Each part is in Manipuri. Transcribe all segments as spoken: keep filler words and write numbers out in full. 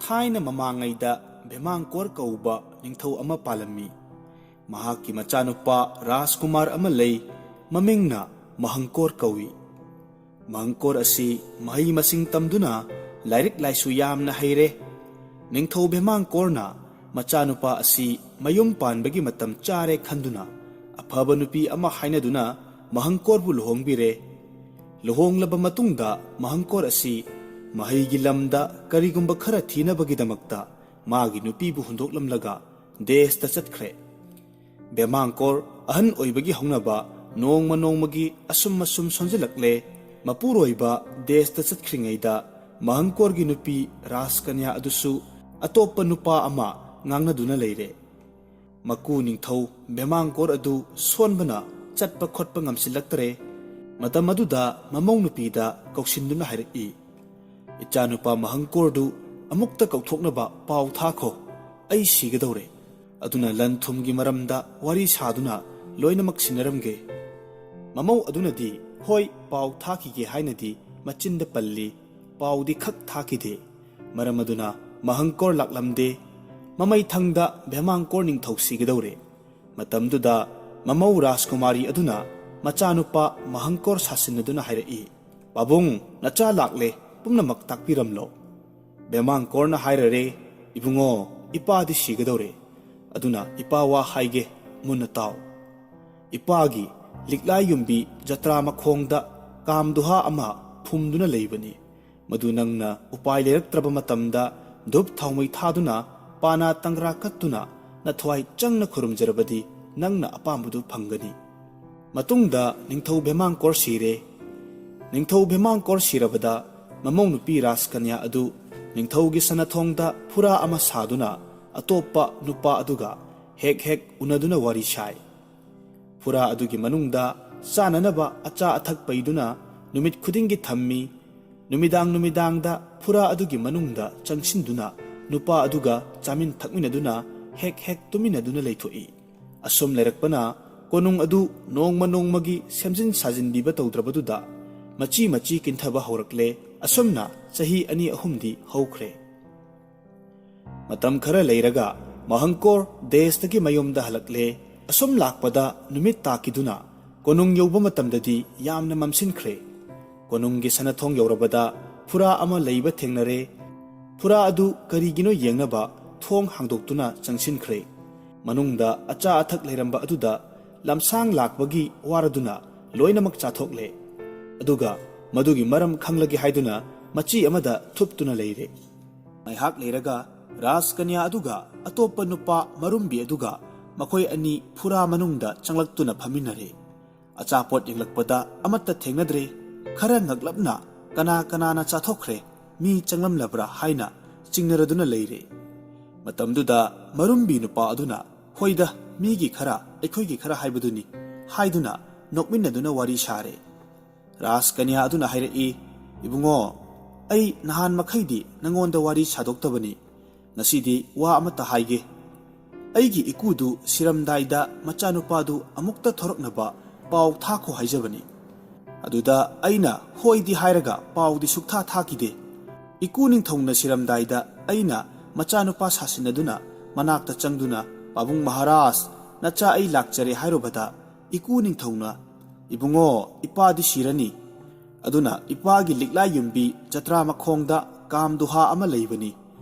ꯊꯥꯏꯅ ꯃꯃꯥꯡꯉꯩꯗ ꯚꯦꯃꯥꯡꯀꯣꯔ ꯀꯧꯕ ꯅꯤꯡꯊꯧ ꯑꯃ ꯄꯥꯜꯂꯝꯃꯤ꯫ ꯃꯍꯥꯛꯀꯤ ꯃꯆꯥꯅꯨꯄꯥ ꯔꯥꯖꯀꯨꯃꯥꯔ ꯑꯃ ꯂꯩ, ꯃꯃꯤꯡꯅ ꯃꯍꯪꯀꯣꯔ ꯀꯧꯏ꯫ ꯃꯍꯪꯀꯣꯔ ꯑꯁꯤ ꯃꯍꯩ ꯃꯁꯤꯡ ꯇꯝꯗꯨꯅ ꯂꯥꯏꯔꯤꯛ ꯂꯥꯏꯁꯨ ꯌꯥꯝꯅ ꯍꯩꯔꯦ꯫ ꯅꯤꯡꯊꯧ ꯚꯦꯃꯥꯡꯀꯣꯔꯅ ꯃꯆꯥꯅꯨꯄꯥ ꯑꯁꯤ ꯃꯌꯨꯝ ꯄꯥꯟꯕꯒꯤ ꯃꯇꯝ ꯆꯥꯔꯦ ꯈꯟꯗꯨꯅ ꯑꯐꯕ ꯅꯨꯄꯤ ꯑꯃ ꯍꯥꯏꯅꯗꯨꯅ ꯃꯍꯪꯀꯣꯔꯕꯨ ꯂꯨꯍꯣꯡꯕꯤꯔꯦ꯫ ꯂꯨꯍꯣꯡꯂꯕ ꯃꯇꯨꯡꯗ ꯃꯍꯪꯀꯣꯔ ꯑꯁꯤ ꯃꯍꯩꯒꯤ ꯂꯝꯗ ꯀꯔꯤꯒꯨꯝꯕ ꯈꯔ ꯊꯤꯅꯕꯒꯤꯗꯃꯛꯇ ꯃꯥꯒꯤ ꯅꯨꯄꯤꯕꯨ ꯍꯨꯟꯗꯣꯛꯂꯝꯂꯒ ꯗꯦꯁꯇ ꯆꯠꯈ꯭ꯔꯦ꯫ ꯕꯦꯃꯥꯡꯀꯣꯔ ꯑꯍꯟ ꯑꯣꯏꯕꯒꯤ ꯍꯧꯅꯕ ꯅꯣꯡꯃ ꯅꯣꯡꯃꯒꯤ ꯑꯁꯨꯝ ꯑꯁꯨꯝ ꯁꯣꯟꯖꯤꯜꯂꯛꯂꯦ꯫ ꯃꯄꯨꯔꯣꯏꯕ ꯗꯦꯁꯇ ꯆꯠꯈ꯭ꯔꯤꯉꯩꯗ ꯃꯍꯪꯀꯣꯔꯒꯤ ꯅꯨꯄꯤ ꯔꯥꯖꯀꯟꯌꯥ ꯑꯗꯨꯁꯨ ꯑꯇꯣꯞꯄ ꯅꯨꯄꯥ ꯑꯃ ꯉꯥꯡꯅꯗꯨꯅ ꯂꯩꯔꯦ꯫ ꯃꯀꯨ ꯅꯤꯡꯊꯧ ꯕꯦꯃꯥꯡꯀꯣꯔ ꯑꯗꯨ ꯁꯣꯟꯕꯅ ꯆꯠꯄ ꯈꯣꯠꯄ ꯉꯝꯁꯤꯜꯂꯛꯇ꯭ꯔꯦ꯫ ꯃꯇꯝ ꯑꯗꯨꯗ ꯃꯃꯧ ꯅꯨꯄꯤꯗ ꯀꯧꯁꯤꯟꯗꯨꯅ ꯍꯥꯏꯔꯛꯏ, "ꯏꯆꯥꯅꯨꯄꯥ ꯃꯍꯪꯀꯣꯔꯗꯨ ꯑꯃꯨꯛꯇ ꯀꯧꯊꯣꯛꯅꯕ ꯄꯥꯎ ꯊꯥꯈꯣ, ꯑꯩ ꯁꯤꯒꯗꯧꯔꯦ꯫ ꯑꯗꯨꯅ ꯂꯟ ꯊꯨꯝꯒꯤ ꯃꯔꯝꯗ ꯋꯥꯔꯤ ꯁꯥꯗꯨꯅ ꯂꯣꯏꯅꯃꯛ ꯁꯤꯟꯅꯔꯝꯒꯦ꯫" ꯃꯃꯧ ꯑꯗꯨꯅꯗꯤ, "ꯍꯣꯏ, ꯄꯥꯎ ꯊꯥꯈꯤꯒꯦ" ꯍꯥꯏꯅꯗꯤ ꯃꯆꯤꯟꯗ ꯄꯜꯂꯤ, ꯄꯥꯎꯗꯤ ꯈꯛ ꯊꯥꯈꯤꯗꯦ꯫ ꯃꯔꯝ ꯑꯗꯨꯅ ꯃꯍꯪꯀꯣꯔ ꯂꯥꯛꯂꯝꯗꯦ꯫ ꯃꯃꯩ ꯊꯪꯗ ꯚꯦꯃꯥꯡꯀꯣꯔ ꯅꯤꯡꯊꯧ ꯁꯤꯒꯗꯧꯔꯦ꯫ ꯃꯇꯝꯗꯨꯗ ꯃꯃꯧ ꯔꯥꯖꯀꯨꯃꯥꯔꯤ ꯑꯗꯨꯅ ꯃꯆꯥꯅꯨꯄꯥ ꯃꯍꯪꯀꯣꯔ ꯁꯥꯁꯤꯟꯅꯗꯨꯅ ꯍꯥꯏꯔꯛꯏ, "ꯄꯥꯕꯨꯡ, ꯅꯆꯥ ꯂꯥꯛꯂꯦ, ꯄꯨꯝꯅꯃꯛ ꯇꯥꯛꯄꯤꯔꯝꯂꯣ꯫" ꯕꯦꯃꯥꯡꯀꯣꯔꯅ ꯍꯥꯏꯔꯔꯦ, "ꯏꯕꯨꯡꯉꯣ, ꯏꯄꯥꯗꯤ ꯁꯤꯒꯗꯧꯔꯦ꯫ ꯑꯗꯨꯅ ꯏꯄꯥ ꯋꯥ ꯍꯥꯏꯒꯦ, ꯃꯨꯟꯅ ꯇꯥꯎ꯫ ꯏꯄꯥꯒꯤ ꯂꯤꯛꯂꯥꯏ ꯌꯨꯝꯕꯤ ꯖꯇ꯭ꯔꯥ ꯃꯈꯣꯡꯗ ꯀꯥꯝꯗꯨꯍꯥ ꯑꯃ ꯐꯨꯝꯗꯨꯅ ꯂꯩꯕꯅꯤ꯫ ꯃꯗꯨ ꯅꯪꯅ ꯎꯄꯥꯏ ꯂꯩꯔꯛꯇ꯭ꯔꯕ ꯃꯇꯝꯗ ꯙꯨꯞ ꯊꯥꯎꯃꯩ ꯊꯥꯗꯨꯅ, ꯄꯥꯅꯥ ꯇꯪꯒ꯭ꯔꯥ ꯀꯠꯇꯨꯅ ꯅꯊ꯭ꯋꯥꯏ ꯆꯪꯅ ꯈꯨꯔꯨꯝꯖꯔꯕꯗꯤ ꯅꯪꯅ ꯑꯄꯥꯝꯕꯗꯨ ꯐꯪꯒꯅꯤ꯫ ꯃꯇꯨꯡꯗ ꯅꯤꯡꯊꯧ ꯚꯦꯃꯥꯡꯀꯣꯔ ꯁꯤꯔꯦ꯫ ꯅꯤꯡꯊꯧ ꯚꯦꯃꯥꯡꯀꯣꯔ ꯁꯤꯔꯕꯗ ꯃꯃꯧ ꯅꯨꯄꯤ ꯔꯥꯖꯀꯟꯌꯥ ꯑꯗꯨ ꯅꯤꯡꯊꯧꯒꯤ ꯁꯅꯊꯣꯡꯗ ꯐꯨꯔꯥ ꯑꯃ ꯁꯥꯗꯨꯅ ꯑꯇꯣꯞꯄ ꯅꯨꯄꯥ ꯑꯗꯨꯒ ꯍꯦꯛ ꯍꯦꯛ ꯎꯅꯗꯨꯅ ꯋꯥꯔꯤ ꯁꯥꯏ꯫ ꯐꯨꯔꯥ ꯑꯗꯨꯒꯤ ꯃꯅꯨꯡꯗ ꯆꯥꯅꯅꯕ ꯑꯆꯥ ꯑꯊꯛ ꯄꯩꯗꯨꯅ ꯅꯨꯃꯤꯠ ꯈꯨꯗꯤꯡꯒꯤ ꯊꯝꯃꯤ꯫ ꯅꯨꯃꯤꯗꯥꯡ ꯅꯨꯃꯤꯗꯥꯡꯗ ꯐꯨꯔꯥ ꯑꯗꯨꯒꯤ ꯃꯅꯨꯡꯗ ꯆꯪꯁꯤꯟꯗꯨꯅ ꯅꯨꯄꯥ ꯑꯗꯨꯒ ꯆꯥꯃꯤꯟ ꯊꯛꯃꯤꯟꯅꯗꯨꯅ ꯍꯦꯛ ꯍꯦꯛ ꯇꯨꯃꯤꯟꯅꯗꯨꯅ ꯂꯩꯊꯣꯛꯏ꯫ ꯑꯁꯨꯝ ꯂꯩꯔꯛꯄꯅ ꯀꯣꯅꯨꯡ ꯑꯗꯨ ꯅꯣꯡꯃ ꯅꯣꯡꯃꯒꯤ ꯁꯦꯝꯖꯤꯟ ꯁꯥꯖꯤꯟꯕꯤꯕ ꯇꯧꯗ꯭ꯔꯕꯗꯨꯗ ꯃꯆꯤ ꯃꯆꯤ ꯀꯤꯟꯊꯕ ꯍꯧꯔꯛꯂꯦ꯫ ꯑꯁꯨꯝꯅ ꯆꯍꯤ ꯑꯅꯤ ꯑꯍꯨꯝꯗꯤ ꯍꯧꯈ꯭ꯔꯦ꯫ ꯃꯇꯝ ꯈꯔ ꯂꯩꯔꯒ ꯃꯍꯪꯀꯣꯔ ꯗꯦꯁꯇꯒꯤ ꯃꯌꯨꯝꯗ ꯍꯜꯂꯛꯂꯦ꯫ ꯑꯁꯨꯝ ꯂꯥꯛꯄꯗ ꯅꯨꯃꯤꯠ ꯇꯥꯈꯤꯗꯨꯅ ꯀꯣꯅꯨꯡ ꯌꯧꯕ ꯃꯇꯝꯗꯗꯤ ꯌꯥꯝꯅ ꯃꯝꯁꯤꯟꯈ꯭ꯔꯦ꯫ ꯀꯣꯅꯨꯡꯒꯤ ꯁꯅꯥꯊꯣꯡ ꯌꯧꯔꯕꯗ ꯐꯨꯔꯥ ꯑꯃ ꯂꯩꯕ ꯊꯦꯡꯅꯔꯦ꯫ ꯐꯨꯔꯥ ꯑꯗꯨ ꯀꯔꯤꯒꯤꯅꯣ ꯌꯦꯡꯅꯕ ꯊꯣꯡ ꯍꯥꯡꯗꯣꯛꯇꯨꯅ ꯆꯪꯁꯤꯟꯈ꯭ꯔꯦ꯫ ꯃꯅꯨꯡꯗ ꯑꯆꯥ ꯑꯊꯛ ꯂꯩꯔꯝꯕ ꯑꯗꯨꯗ ꯂꯝꯁꯥꯡ ꯂꯥꯛꯄꯒꯤ ꯋꯥꯔꯗꯨꯅ ꯂꯣꯏꯅꯃꯛ ꯆꯥꯊꯣꯛꯂꯦ꯫ ꯑꯗꯨꯒ ꯃꯗꯨꯒꯤ ꯃꯔꯝ ꯈꯪꯂꯒꯦ ꯍꯥꯏꯗꯨꯅ ꯃꯆꯤ ꯑꯃꯗ ꯊꯨꯞꯇꯨꯅ ꯂꯩꯔꯦ꯫ ꯉꯥꯏꯍꯥꯛ ꯂꯩꯔꯒ ꯔꯥꯖꯀꯟꯌꯥ ꯑꯗꯨꯒ ꯑꯇꯣꯞꯄ ꯅꯨꯄꯥ ꯃꯔꯨꯝꯕꯤ ꯑꯗꯨꯒ ꯃꯈꯣꯏ ꯑꯅꯤ ꯐꯨꯔꯥ ꯃꯅꯨꯡꯗ ꯆꯪꯂꯛꯇꯨꯅ ꯐꯝꯃꯤꯟꯅꯔꯦ꯫ ꯑꯆꯥꯄꯣꯠ ꯌꯦꯡꯂꯛꯄꯗ ꯑꯃꯠꯇ ꯊꯦꯡꯅꯗ꯭ꯔꯦ꯫ ꯈꯔ ꯉꯛꯂꯞꯅ ꯀꯅꯥ ꯀꯅꯥꯅ ꯆꯥꯊꯣꯛꯈ꯭ꯔꯦ, ꯃꯤ ꯆꯪꯂꯝꯂꯕ꯭ꯔꯥ ꯍꯥꯏꯅ ꯆꯤꯡꯅꯔꯗꯨꯅ ꯂꯩꯔꯦ꯫ ꯃꯇꯝꯗꯨꯗ ꯃꯔꯨꯝꯕꯤ ꯅꯨꯄꯥ ꯑꯗꯨꯅ, "ꯍꯣꯏꯗ, ꯃꯤꯒꯤ ꯈꯔ, ꯑꯩꯈꯣꯏꯒꯤ ꯈꯔ ꯍꯥꯏꯕꯗꯨꯅꯤ" ꯍꯥꯏꯗꯨꯅ ꯅꯣꯛꯃꯤꯟꯅꯗꯨꯅ ꯋꯥꯔꯤ ꯁꯥꯔꯦ꯫ ꯔꯥꯖꯀꯟꯌꯥ ꯑꯗꯨꯅ ꯍꯥꯏꯔꯛꯏ, "ꯏꯕꯨꯡꯉꯣ, ꯑꯩ ꯅꯍꯥꯟ ꯃꯈꯩꯗꯤ ꯅꯉꯣꯟꯗ ꯋꯥꯔꯤ ꯁꯥꯗꯣꯛꯇꯕꯅꯤ꯫ ꯉꯁꯤꯗꯤ ꯋꯥ ꯑꯃꯠꯇ ꯍꯥꯏꯒꯦ꯫ ꯑꯩꯒꯤ ꯏꯀꯨꯗꯨ ꯁꯤꯔꯝꯗꯥꯏꯗ ꯃꯆꯥꯅꯨꯄꯥꯗꯨ ꯑꯃꯨꯛꯇ ꯊꯣꯔꯛꯅꯕ ꯄꯥꯎ ꯊꯥꯈꯣ ꯍꯥꯏꯖꯕꯅꯤ꯫ ꯑꯗꯨꯗ ꯑꯩꯅ ꯍꯣꯏꯗꯤ ꯍꯥꯏꯔꯒ ꯄꯥꯎꯗꯤ ꯁꯨꯛꯊꯥ ꯊꯥꯈꯤꯗꯦ꯫ ꯏꯀꯨ ꯅꯤꯡꯊꯧꯅ ꯁꯤꯔꯝꯗꯥꯏꯗ ꯑꯩꯅ ꯃꯆꯥꯅꯨꯄꯥ ꯁꯥꯁꯤꯟꯅꯗꯨꯅ ꯃꯅꯥꯛꯇ ꯆꯪꯗꯨꯅ, 'ꯄꯥꯕꯨꯡ ꯃꯍꯥꯔꯥꯖ, ꯅꯆꯥ ꯑꯩ ꯂꯥꯛꯆꯔꯦ' ꯍꯥꯏꯔꯨꯕꯗ, ꯏꯀꯨ ꯅꯤꯡꯊꯧꯅ, 'ꯏꯕꯨꯡꯉꯣ, ꯏꯄꯥꯗꯤ ꯁꯤꯔꯅꯤ꯫ ꯑꯗꯨꯅ ꯏꯄꯥꯒꯤ ꯂꯤꯛꯂꯥꯏ ꯌꯨꯝꯕꯤ ꯖꯇ꯭ꯔꯥ ꯃꯈꯣꯡꯗ ꯀꯥꯝꯗꯨꯍꯥ ꯑꯃ ꯂꯩꯕꯅꯤ꯫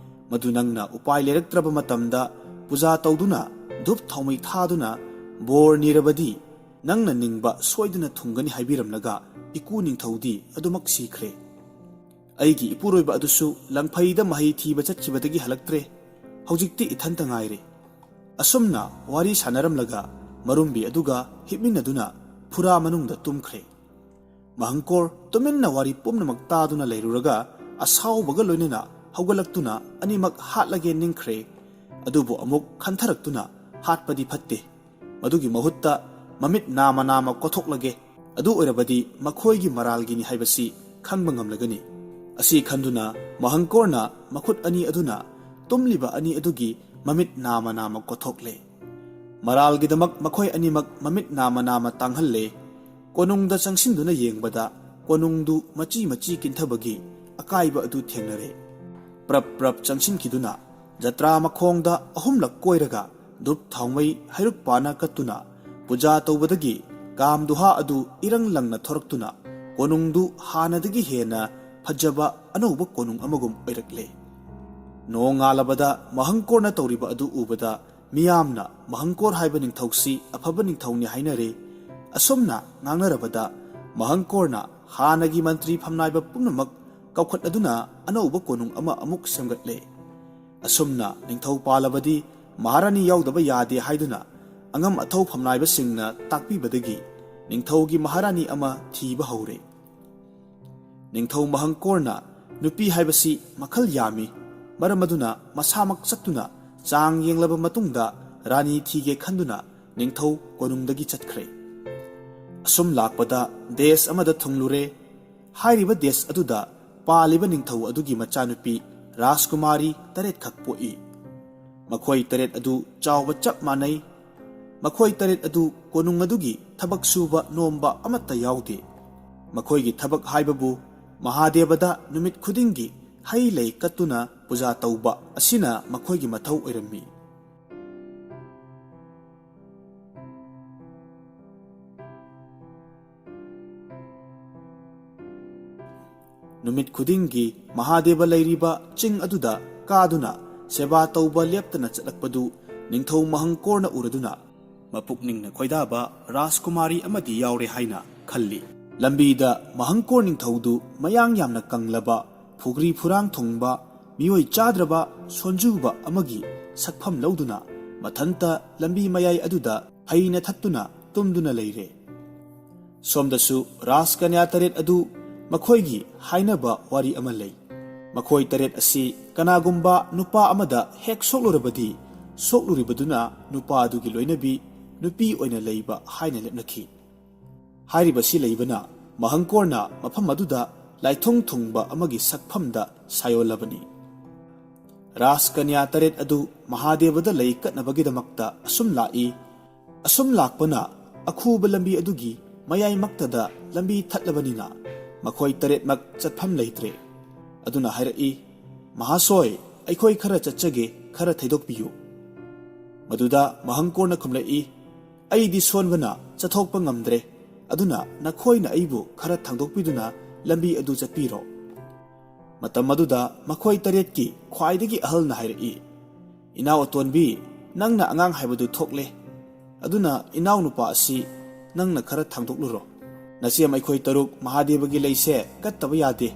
ꯃꯗꯨ ꯅꯪꯅ ꯎꯄꯥꯏ ꯂꯩꯔꯛꯇ꯭ꯔꯕ ꯃꯇꯝꯗ ꯄꯨꯖꯥ ꯇꯧꯗꯨꯅ, ꯙꯨꯞ ꯊꯥꯎꯃꯩ ꯊꯥꯗꯨꯅ ꯕꯣꯔ ꯅꯤꯔꯕꯗꯤ ꯅꯪꯅ ꯅꯤꯡꯕ ꯁꯣꯏꯗꯅ ꯊꯨꯡꯒꯅꯤ' ꯍꯥꯏꯕꯤꯔꯝꯂꯒ ꯏꯀꯨ ꯅꯤꯡꯊꯧꯗꯤ ꯑꯗꯨꯃꯛ ꯁꯤꯈ꯭ꯔꯦ꯫ ꯑꯩꯒꯤ ꯏꯄꯨꯔꯣꯏꯕ ꯑꯗꯨꯁꯨ ꯂꯪꯐꯩꯗ ꯃꯍꯩ ꯊꯤꯕ ꯆꯠꯈꯤꯕꯗꯒꯤ ꯍꯜꯂꯛꯇ꯭ꯔꯦ꯫ ꯍꯧꯖꯤꯛꯇꯤ ꯏꯊꯟꯇ ꯉꯥꯏꯔꯦ꯫ ꯑꯁꯨꯝꯅ ꯋꯥꯔꯤ ꯁꯥꯟꯅꯔꯝꯂꯒ ꯃꯔꯨꯝꯕꯤ ꯑꯗꯨꯒ ꯍꯤꯞꯃꯤꯟꯅꯗꯨꯅ ꯐꯨꯔꯥ ꯃꯅꯨꯡꯗ ꯇꯨꯝꯈ꯭ꯔꯦ꯫ ꯃꯍꯪꯀꯣꯔ ꯇꯨꯃꯤꯟꯅ ꯋꯥꯔꯤ ꯄꯨꯝꯅꯃꯛ ꯇꯥꯗꯨꯅ ꯂꯩꯔꯨꯔꯒ ꯑꯁꯥꯎꯕꯒ ꯂꯣꯏꯅꯅ ꯍꯧꯒꯠꯂꯛꯇꯨꯅ ꯑꯅꯤꯃꯛ ꯍꯥꯠꯂꯒꯦ ꯅꯤꯡꯈ꯭ꯔꯦ꯫ ꯑꯗꯨꯕꯨ ꯑꯃꯨꯛ ꯈꯟꯊꯔꯛꯇꯨꯅ, "ꯍꯥꯠꯄꯗꯤ ꯐꯠꯇꯦ꯫ ꯃꯗꯨꯒꯤ ꯃꯍꯨꯠꯇ ꯃꯃꯤꯠ ꯅꯥꯃ ꯅꯥꯃ ꯀꯣꯊꯣꯛꯂꯒꯦ꯫ ꯑꯗꯨ ꯑꯣꯏꯔꯕꯗꯤ ꯃꯈꯣꯏꯒꯤ ꯃꯔꯥꯜꯒꯤꯅꯤ ꯍꯥꯏꯕꯁꯤ ꯈꯪꯕ ꯉꯝꯂꯒꯅꯤ"꯫ ꯑꯁꯤ ꯈꯟꯗꯨꯅ ꯃꯍꯪꯀꯣꯔꯅ ꯃꯈꯨꯠ ꯑꯅꯤ ꯑꯗꯨꯅ ꯇꯨꯝꯂꯤꯕ ꯑꯅꯤ ꯑꯗꯨꯒꯤ ꯃꯃꯤꯠ ꯅꯥꯃ ꯅꯥꯃ ꯀꯣꯊꯣꯛꯂꯦ꯫ ꯃꯔꯥꯜꯒꯤꯗꯃꯛ ꯃꯈꯣꯏ ꯑꯅꯤꯃꯛ ꯃꯃꯤꯠ ꯅꯥꯃ ꯅꯥꯃ ꯇꯥꯡꯍꯜꯂꯦ꯫ ꯀꯣꯅꯨꯡꯗ ꯆꯪꯁꯤꯟꯗꯨꯅ ꯌꯦꯡꯕꯗ ꯀꯣꯅꯨꯡꯗꯨ ꯃꯆꯤ ꯃꯆꯤ ꯀꯤꯟꯊꯕꯒꯤ ꯑꯀꯥꯏꯕ ꯑꯗꯨ ꯊꯦꯡꯅꯔꯦ꯫ ꯄ꯭ꯔꯞ ꯄ꯭ꯔꯞ ꯆꯪꯁꯤꯟꯈꯤꯗꯨꯅ ꯖꯇ꯭ꯔꯥ ꯃꯈꯣꯡꯗ ꯑꯍꯨꯝꯂꯛ ꯀꯣꯏꯔꯒ ꯙꯨꯞ ꯊꯥꯎꯃꯩ ꯍꯩꯔꯨꯛ ꯄꯥꯅ ꯀꯠꯇꯨꯅ ꯄꯨꯖꯥ ꯇꯧꯕꯗꯒꯤ ꯀꯥꯝꯗꯨꯍꯥ ꯑꯗꯨ ꯏꯔꯪ ꯂꯪꯅ ꯊꯣꯔꯛꯇꯨꯅ ꯀꯣꯅꯨꯡꯗꯨ ꯍꯥꯟꯅꯗꯒꯤ ꯍꯦꯟꯅ ꯐꯖꯕ ꯑꯅꯧꯕ ꯀꯣꯅꯨꯡ ꯑꯃꯒꯨꯝ ꯑꯣꯏꯔꯛꯂꯦ꯫ ꯅꯣꯡꯉꯥꯜꯂꯕꯗ ꯃꯍꯪꯀꯣꯔꯅ ꯇꯧꯔꯤꯕ ꯑꯗꯨ ꯎꯕꯗ ꯃꯤꯌꯥꯝꯅ ꯃꯍꯪꯀꯣꯔ ꯍꯥꯏꯕ ꯅꯤꯡꯊꯧꯁꯤ ꯑꯐꯕ ꯅꯤꯡꯊꯧꯅꯤ ꯍꯥꯏꯅꯔꯦ꯫ ꯑꯁꯨꯝꯅ ꯉꯥꯡꯅꯔꯕꯗ ꯃꯍꯪꯀꯣꯔꯅ ꯍꯥꯟꯅꯒꯤ ꯃꯟꯇ꯭ꯔꯤ ꯐꯝꯅꯥꯏꯕ ꯄꯨꯝꯅꯃꯛ ꯀꯧꯈꯠꯂꯗꯨꯅ ꯑꯅꯧꯕ ꯀꯣꯅꯨꯡ ꯑꯃ ꯑꯃꯨꯛ ꯁꯦꯝꯒꯠꯂꯦ꯫ ꯑꯁꯨꯝꯅ ꯅꯤꯡꯊꯧ ꯄꯥꯜꯂꯕꯗꯤ ꯃꯍꯥꯔꯥꯅꯤ ꯌꯥꯎꯗꯕ ꯌꯥꯗꯦ ꯍꯥꯏꯗꯨꯅ ꯑꯉꯝ ꯑꯊꯧ ꯐꯝꯅꯥꯏꯕꯁꯤꯡꯅ ꯇꯥꯛꯄꯤꯕꯗꯒꯤ ꯅꯤꯡꯊꯧꯒꯤ ꯃꯍꯥꯔꯥꯅꯤ ꯑꯃ ꯊꯤꯕ ꯍꯧꯔꯦ꯫ ꯅꯤꯡꯊꯧ ꯃꯍꯪꯀꯣꯔꯅ ꯅꯨꯄꯤ ꯍꯥꯏꯕꯁꯤ ꯃꯈꯜ ꯌꯥꯝꯃꯤ, ꯃꯔꯝ ꯑꯗꯨꯅ ꯃꯁꯥꯃꯛ ꯆꯠꯇꯨꯅ ꯆꯥꯡ ꯌꯦꯡꯂꯕ ꯃꯇꯨꯡꯗ ꯔꯥꯅꯤ ꯊꯤꯒꯦ ꯈꯟꯗꯨꯅ ꯅꯤꯡꯊꯧ ꯀꯣꯅꯨꯡꯗꯒꯤ ꯆꯠꯈ꯭ꯔꯦ꯫ ꯑꯁꯨꯝ ꯂꯥꯛꯄꯗ ꯗꯦꯁ ꯑꯃꯗ ꯊꯨꯡꯂꯨꯔꯦ꯫ ꯍꯥꯏꯔꯤꯕ ꯗꯦꯁ ꯑꯗꯨꯗ ꯄꯥꯜꯂꯤꯕ ꯅꯤꯡꯊꯧ ꯑꯗꯨꯒꯤ ꯃꯆꯥꯅꯨꯄꯤ ꯔꯥꯖꯀꯨꯃꯥꯔꯤ ꯇꯔꯦꯠꯈꯛ ꯄꯣꯛꯏ꯫ ꯃꯈꯣꯏ ꯇꯔꯦꯠ ꯑꯗꯨ ꯆꯥꯎꯕ ꯆꯞ ꯃꯥꯟꯅꯩ꯫ ꯃꯈꯣꯏ ꯇꯔꯦꯠ ꯑꯗꯨ ꯀꯣꯅꯨꯡ ꯑꯗꯨꯒꯤ ꯊꯕꯛ ꯁꯨꯕ ꯅꯣꯝꯕ ꯑꯃꯠꯇ ꯌꯥꯎꯗꯦ꯫ ꯃꯈꯣꯏꯒꯤ ꯊꯕꯛ ꯍꯥꯏꯕꯕꯨ ꯃꯍꯥꯗꯦꯕꯗ ꯅꯨꯃꯤꯠ ꯈꯨꯗꯤꯡꯒꯤ ꯍꯩ ꯂꯩ ꯀꯠꯇꯨꯅ ꯄꯨꯖꯥ ꯇꯧꯕ ꯑꯁꯤꯅ ꯃꯈꯣꯏꯒꯤ ꯃꯊꯧ ꯑꯣꯏꯔꯝꯃꯤ꯫ ꯅꯨꯃꯤꯠ ꯈꯨꯗꯤꯡꯒꯤ ꯃꯍꯥꯗꯦꯕ ꯂꯩꯔꯤꯕ ꯆꯤꯡ ꯑꯗꯨꯗ ꯀꯥꯗꯨꯅ ꯁꯦꯕꯥ ꯇꯧꯕ ꯂꯦꯞꯇꯅ ꯆꯠꯂꯛꯄꯗꯨ ꯅꯤꯡꯊꯧ ꯃꯍꯪꯀꯣꯔꯅ ꯎꯔꯗꯨꯅ ꯃꯄꯨꯛꯅꯤꯡꯅ ꯈꯣꯏꯗꯥꯕ ꯔꯥꯖꯀꯨꯃꯥꯔꯤ ꯑꯃꯗꯤ ꯌꯥꯎꯔꯦ ꯍꯥꯏꯅ ꯈꯜꯂꯤ꯫ ꯂꯝꯕꯤꯗ ꯃꯍꯪꯀꯣꯔ ꯅꯤꯡꯊꯧꯗꯨ ꯃꯌꯥꯡ ꯌꯥꯝꯅ ꯀꯪꯂꯕ, ꯐꯨꯒ꯭ꯔꯤ ꯐꯨꯔꯥꯡ ꯊꯨꯡꯕ, ꯃꯤꯑꯣꯏ ꯆꯥꯗ꯭ꯔꯕ ꯁꯣꯟꯖꯨꯕ ꯑꯃꯒꯤ ꯁꯛꯐꯝ ꯂꯧꯗꯨꯅ ꯃꯊꯟꯇ ꯂꯝꯕꯤ ꯃꯌꯥꯏ ꯑꯗꯨꯗ ꯐꯩꯅ ꯊꯠꯇꯨꯅ ꯇꯨꯝꯗꯨꯅ ꯂꯩꯔꯦ꯫ ꯁꯣꯝꯗꯁꯨ ꯔꯥꯖꯀꯟꯌꯥ ꯇꯔꯦꯠ ꯑꯗꯨ ꯃꯈꯣꯏꯒꯤ ꯍꯥꯏꯅꯕ ꯋꯥꯔꯤ ꯑꯃ ꯂꯩ꯫ ꯃꯈꯣꯏ ꯇꯔꯦꯠ ꯑꯁꯤ ꯀꯅꯥꯒꯨꯝꯕ ꯅꯨꯄꯥ ꯑꯃꯗ ꯍꯦꯛ ꯁꯣꯛꯂꯨꯔꯕꯗꯤ ꯁꯣꯛꯂꯨꯔꯤꯕꯗꯨꯅ ꯅꯨꯄꯥ ꯑꯗꯨꯒꯤ ꯂꯣꯏꯅꯕꯤ ꯅꯨꯄꯤ ꯑꯣꯏꯅ ꯂꯩꯕ ꯍꯥꯏꯅ ꯂꯦꯞꯅꯈꯤ꯫ ꯍꯥꯏꯔꯤꯕꯁꯤ ꯂꯩꯕꯅ ꯃꯍꯪꯀꯣꯔꯅ ꯃꯐꯝ ꯑꯗꯨꯗ ꯂꯥꯏꯊꯨꯡ ꯊꯨꯡꯕ ꯑꯃꯒꯤ ꯁꯛꯐꯝꯗ ꯁꯥꯌꯣꯜꯂꯕꯅꯤ꯫ ꯔꯥꯖꯀꯟꯌꯥ ꯇꯔꯦꯠ ꯑꯗꯨ ꯃꯍꯥꯗꯦꯕꯗ ꯂꯩ ꯀꯠꯅꯕꯒꯤꯗꯃꯛꯇ ꯑꯁꯨꯝ ꯂꯥꯛꯏ꯫ ꯑꯁꯨꯝ ꯂꯥꯛꯄꯅ ꯑꯈꯨꯕ ꯂꯝꯕꯤ ꯑꯗꯨꯒꯤ ꯃꯌꯥꯏꯃꯛꯇꯗ ꯂꯝꯕꯤ ꯊꯠꯂꯕꯅꯤꯅ ꯃꯈꯣꯏ ꯇꯔꯦꯠꯃꯛ ꯆꯠꯐꯝ ꯂꯩꯇ꯭ꯔꯦ꯫ ꯑꯗꯨꯅ ꯍꯥꯏꯔꯛꯏ, "ꯃꯍꯥꯁꯣꯏ, ꯑꯩꯈꯣꯏ ꯈꯔ ꯆꯠꯆꯒꯦ, ꯈꯔ ꯊꯩꯗꯣꯛꯄꯤꯌꯨ"꯫ ꯃꯗꯨꯗ ꯃꯍꯪꯀꯣꯔꯅ ꯈꯨꯝꯂꯛꯏ, "ꯑꯩꯗꯤ ꯁꯣꯟꯕꯅ ꯆꯠꯊꯣꯛꯄ ꯉꯝꯗ꯭ꯔꯦ, ꯑꯗꯨꯅ ꯅꯈꯣꯏꯅ ꯑꯩꯕꯨ ꯈꯔ ꯊꯥꯡꯗꯣꯛꯄꯤꯗꯨꯅ ꯂꯝꯕꯤ ꯑꯗꯨ ꯆꯠꯄꯤꯔꯣ"꯫ ꯃꯇꯝ ꯑꯗꯨꯗ ꯃꯈꯣꯏ ꯇꯔꯦꯠꯀꯤ ꯈ꯭ꯋꯥꯏꯗꯒꯤ ꯑꯍꯜꯅ ꯍꯥꯏꯔꯛꯏ, "ꯏꯅꯥꯎ ꯑꯇꯣꯟꯕꯤ, ꯅꯪꯅ ꯑꯉꯥꯡ ꯍꯥꯏꯕꯗꯨ ꯊꯣꯛꯂꯦ, ꯑꯗꯨꯅ ꯏꯅꯥꯎꯅꯨꯄꯥ ꯑꯁꯤ ꯅꯪꯅ ꯈꯔ ꯊꯥꯡꯗꯣꯛꯂꯨꯔꯣ꯫ ꯅꯆꯦꯝ ꯑꯩꯈꯣꯏ ꯇꯔꯨꯛ ꯃꯍꯥꯗꯦꯕꯒꯤ ꯂꯩꯁꯦ ꯀꯠꯇꯕ ꯌꯥꯗꯦ"꯫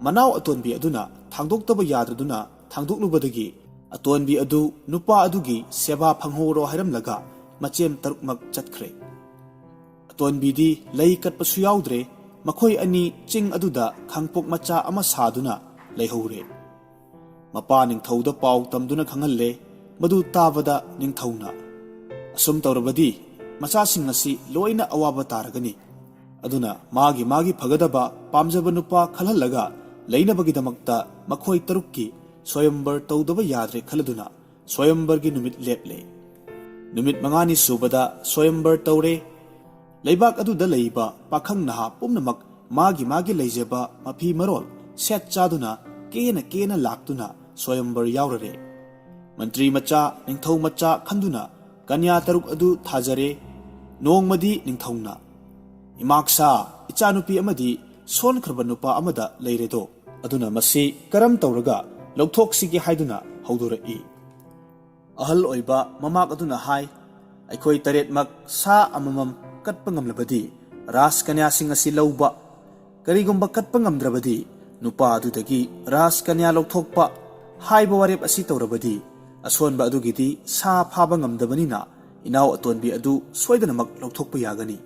ꯃꯅꯥꯎ ꯑꯇꯣꯟꯕꯤ ꯑꯗꯨꯅ ꯊꯥꯡꯗꯣꯛꯇꯕ ꯌꯥꯗ꯭ꯔꯗꯨꯅ ꯊꯥꯡꯗꯣꯛꯂꯨꯕꯗꯒꯤ ꯑꯇꯣꯟꯕꯤ ꯑꯗꯨ ꯅꯨꯄꯥ ꯑꯗꯨꯒꯤ ꯁꯦꯕꯥ ꯐꯪꯍꯧꯔꯣ ꯍꯥꯏꯔꯝꯂꯒ ꯃꯆꯦꯝ ꯇꯔꯨꯛꯃꯛ ꯆꯠꯈ꯭ꯔꯦ꯫ ꯑꯇꯣꯟꯕꯤꯗꯤ ꯂꯩ ꯀꯠꯄꯁꯨ ꯌꯥꯎꯗ꯭ꯔꯦ꯫ ꯃꯈꯣꯏ ꯑꯅꯤ ꯆꯤꯡ ꯑꯗꯨꯗ ꯈꯥꯡꯄꯣꯛ ꯃꯆꯥ ꯑꯃ ꯁꯥꯗꯨꯅ ꯂꯩꯍꯧꯔꯦ꯫ ꯃꯄꯥ ꯅꯤꯡꯊꯧꯗ ꯄꯥꯎ ꯇꯝꯗꯨꯅ ꯈꯪꯍꯜꯂꯦ꯫ ꯃꯗꯨ ꯇꯥꯕꯗ ꯅꯤꯡꯊꯧꯅ, "ꯑꯁꯨꯝ ꯇꯧꯔꯕꯗꯤ ꯃꯆꯥꯁꯤꯡ ꯑꯁꯤ ꯂꯣꯏꯅ ꯑꯋꯥꯕ ꯇꯥꯔꯒꯅꯤ꯫ ꯑꯗꯨꯅ ꯃꯥꯒꯤ ꯃꯥꯒꯤ ꯐꯒꯗꯕ ꯄꯥꯝꯖꯕ ꯅꯨꯄꯥ ꯈꯜꯍꯜꯂꯒ ꯂꯩꯅꯕꯒꯤꯗꯃꯛꯇ ꯃꯈꯣꯏ ꯇꯔꯨꯛꯀꯤ ꯁ꯭ꯋꯌꯝꯕꯔ ꯇꯧꯗꯕ ꯌꯥꯗ꯭ꯔꯦ" ꯈꯜꯂꯗꯨꯅ ꯁ꯭ꯋꯌꯝꯕꯔꯒꯤ ꯅꯨꯃꯤꯠ ꯂꯦꯞꯂꯦ꯫ ꯅꯨꯃꯤꯠ ꯃꯉꯥꯅꯤ ꯁꯨꯕꯗ ꯁ꯭ꯋꯌꯝꯕꯔ ꯇꯧꯔꯦ꯫ ꯂꯩꯕꯥꯛ ꯑꯗꯨꯗ ꯂꯩꯕ ꯄꯥꯈꯪ ꯅꯍꯥ ꯄꯨꯝꯅꯃꯛ ꯃꯥꯒꯤ ꯃꯥꯒꯤ ꯂꯩꯖꯕ ꯃꯐꯤ ꯃꯔꯣꯜ ꯁꯦꯠ ꯆꯥꯗꯨꯅ ꯀꯦꯅ ꯀꯦꯅ ꯂꯥꯛꯇꯨꯅ ꯁ꯭ꯋꯌꯝꯕꯔ ꯌꯥꯎꯔꯔꯦ꯫ ꯃꯟꯇ꯭ꯔꯤ ꯃꯆꯥ, ꯅꯤꯡꯊꯧ ꯃꯆꯥ ꯈꯟꯗꯨꯅ ꯀꯟꯌꯥ ꯇꯔꯨꯛ ꯑꯗꯨ ꯊꯥꯖꯔꯦ꯫ ꯅꯣꯡꯃꯗꯤ ꯅꯤꯡꯊꯧꯅ, "ꯏꯃꯥꯛꯁꯥ, ꯏꯆꯥꯅꯨꯄꯤ ꯑꯃꯗꯤ ꯁꯣꯟꯈ꯭ꯔꯕ ꯅꯨꯄꯥ ꯑꯃꯗ ꯂꯩꯔꯦꯗꯣ, ꯑꯗꯨꯅ ꯃꯁꯤ ꯀꯔꯝ ꯇꯧꯔꯒ ꯂꯧꯊꯣꯛꯁꯤꯒꯦ?" ꯍꯥꯏꯗꯨꯅ ꯍꯧꯗꯣꯔꯛꯏ꯫ ꯑꯍꯜ ꯑꯣꯏꯕ ꯃꯃꯥꯛ ꯑꯗꯨꯅ ꯍꯥꯏ, "ꯑꯩꯈꯣꯏ ꯇꯔꯦꯠꯃꯛ ꯁꯥ ꯑꯃꯃꯝ ꯀꯠꯄ ꯉꯝꯂꯕꯗꯤ ꯔꯥꯖꯀꯟꯌꯥꯁꯤꯡ ꯑꯁꯤ ꯂꯧꯕ, ꯀꯔꯤꯒꯨꯝꯕ ꯀꯠꯄ ꯉꯝꯗ꯭ꯔꯕꯗꯤ ꯅꯨꯄꯥ ꯑꯗꯨꯗꯒꯤ ꯔꯥꯖꯀꯟꯌꯥ ꯂꯧꯊꯣꯛꯄ ꯍꯥꯏꯕ ꯋꯥꯔꯦꯞ ꯑꯁꯤ ꯇꯧꯔꯕꯗꯤ ꯑꯁꯣꯟꯕ ꯑꯗꯨꯒꯤꯗꯤ ꯁꯥ ꯐꯥꯕ ꯉꯝꯗꯕꯅꯤꯅ ꯏꯅꯥꯎ ꯑꯇꯣꯟꯕꯤ ꯑꯗꯨ ꯁꯣꯏꯗꯅꯃꯛ ꯂꯧꯊꯣꯛꯄ ꯌꯥꯒꯅꯤ"꯫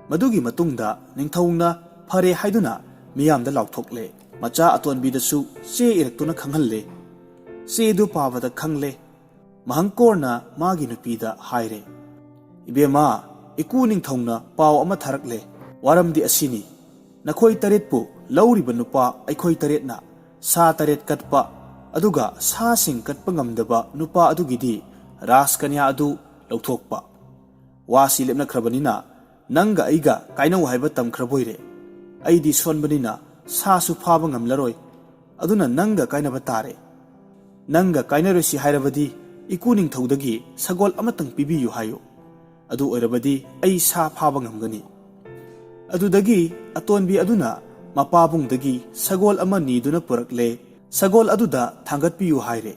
ꯃꯗꯨꯒꯤ ꯃꯇꯨꯡꯗ ꯅꯤꯡꯊꯧꯅ "ꯐꯔꯦ" ꯍꯥꯏꯗꯨꯅ ꯃꯤꯌꯥꯝꯗ ꯂꯥꯎꯊꯣꯛꯂꯦ꯫ ꯃꯆꯥ ꯑꯇꯣꯟꯕꯤꯗꯁꯨ ꯆꯦ ꯏꯔꯛꯇꯨꯅ ꯈꯪꯍꯜꯂꯦ꯫ ꯆꯦ ꯑꯗꯨ ꯄꯥꯕꯗ ꯈꯪꯂꯦ꯫ ꯃꯍꯪꯀꯣꯔꯅ ꯃꯥꯒꯤ ꯅꯨꯄꯤꯗ ꯍꯥꯏꯔꯦ, "ꯏꯕꯦꯝꯃ, ꯏꯀꯨ ꯅꯤꯡꯊꯧꯅ ꯄꯥꯎ ꯑꯃ ꯊꯥꯔꯛꯂꯦ꯫ ꯋꯥꯔꯝꯗꯤ ꯑꯁꯤꯅꯤ, ꯅꯈꯣꯏ ꯇꯔꯦꯠꯄꯨ ꯂꯧꯔꯤꯕ ꯅꯨꯄꯥ ꯑꯩꯈꯣꯏ ꯇꯔꯦꯠꯅ ꯁꯥ ꯇꯔꯦꯠ ꯀꯠꯄ, ꯑꯗꯨꯒ ꯁꯥꯁꯤꯡ ꯀꯠꯄ ꯉꯝꯗꯕ ꯅꯨꯄꯥ ꯑꯗꯨꯒꯤꯗꯤ ꯔꯥꯖꯀꯟꯌꯥ ꯑꯗꯨ ꯂꯧꯊꯣꯛꯄ꯫ ꯋꯥꯁꯤ ꯂꯦꯞꯅꯈ꯭ꯔꯕꯅꯤꯅ ꯅꯪꯒ ꯑꯩꯒ ꯀꯥꯏꯅꯧ ꯍꯥꯏꯕ ꯇꯝꯈ꯭ꯔꯕꯣꯏꯔꯦ꯫ ꯑꯩꯗꯤ ꯁꯣꯟꯕꯅꯤꯅ ꯁꯥꯁꯨ ꯐꯥꯕ ꯉꯝꯂꯔꯣꯏ꯫ ꯑꯗꯨꯅ ꯅꯪꯒ ꯀꯥꯏꯅꯕ ꯇꯥꯔꯦ꯫ ꯅꯪꯒ ꯀꯥꯏꯅꯔꯣꯏꯁꯤ ꯍꯥꯏꯔꯕꯗꯤ ꯏꯀꯨ ꯅꯤꯡꯊꯧꯗꯒꯤ ꯁꯒꯣꯜ ꯑꯃꯇꯪ ꯄꯤꯕꯤꯌꯨ ꯍꯥꯏꯌꯨ꯫ ꯑꯗꯨ ꯑꯣꯏꯔꯕꯗꯤ ꯑꯩ ꯁꯥ ꯐꯥꯕ ꯉꯝꯒꯅꯤ꯫ ꯑꯗꯨꯗꯒꯤ ꯑꯇꯣꯟꯕꯤ ꯑꯗꯨꯅ ꯃꯄꯥꯕꯨꯡꯗꯒꯤ ꯁꯒꯣꯜ ꯑꯃ ꯅꯤꯗꯨꯅ ꯄꯨꯔꯛꯂꯦ꯫ ꯁꯒꯣꯜ ꯑꯗꯨꯗ ꯊꯥꯡꯒꯠꯄꯤꯌꯨ ꯍꯥꯏꯔꯦ꯫